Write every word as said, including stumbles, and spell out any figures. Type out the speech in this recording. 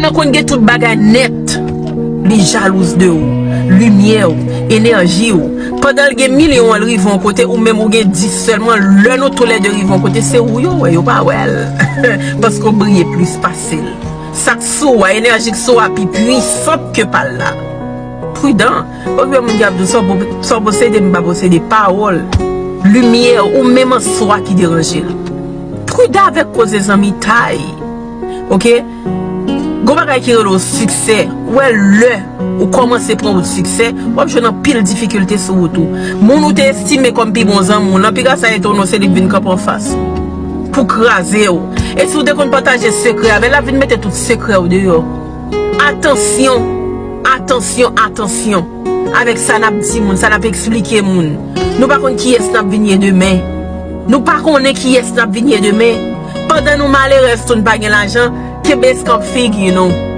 Nan konn gen tout bagay nèt. Li jalouz de ou, limyè ou, enèji ou. Pandan l gen milyon an, l rive yon kote, ou menm ou gen dis sèlman, lè nou toulède rive yon kote, se ou yo wè, yo pa wè l. Paske w briye plis pase l. Sa k sou w a, enèji k sou w a pi pwisant ke pa l la. Pridan. Oubyen moun ki ap di w sa w po-, sa w posede, m pa posede, pawòl. Limyè, ou menm an swa ki deranje l. Pridan avèk koze zanmitay. Oke? Gon bagay ki rele w siksè. Ou wè lè ou kòmanse pran wout siksè, w ap jwenn anpil difikilte sou wout ou. Moun ou te estime kòm pi bon zanmi w lan, piga sa etone w, se li k vin kanpe anfas ou pou kraze w. E si w te konn pataje sekrè avè l, l ap vin mete tout sekrè w deyò. Atansyon, atansyon, atansyon avèk sa n ap di moun, sa n ap eksplike moun. Nou pa konn kiyès n ap vin ye demen. Nou pa konnen kiyès n ap vin ye demen. Pandan nou malerèz tou, n pa gen lajan, kenbe eskanp figi nou.